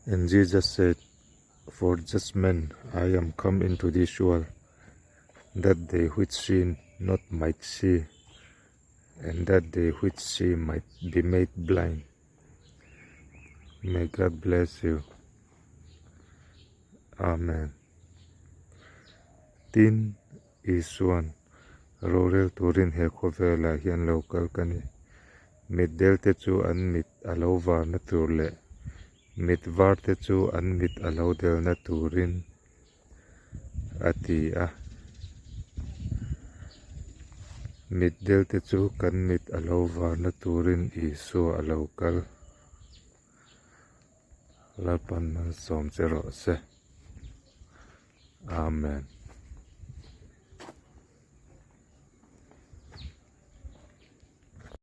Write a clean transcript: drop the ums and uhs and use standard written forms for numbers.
And Jesus said, For judgment I am come into this world, that they which see not might see, and that they which see might be made blind. May God bless you. Amen. Tin, Isuan, Rorel turin he khawvelah hian lo kal ka ni. Mitdel te chu an mit a lo varna tur leh mit var te chu an mit a lo delna turin a ti a. Mitdel te chu kan mit a lo varna turin Isua a lo kal. Lalpan malsawm che rawh se. Amen.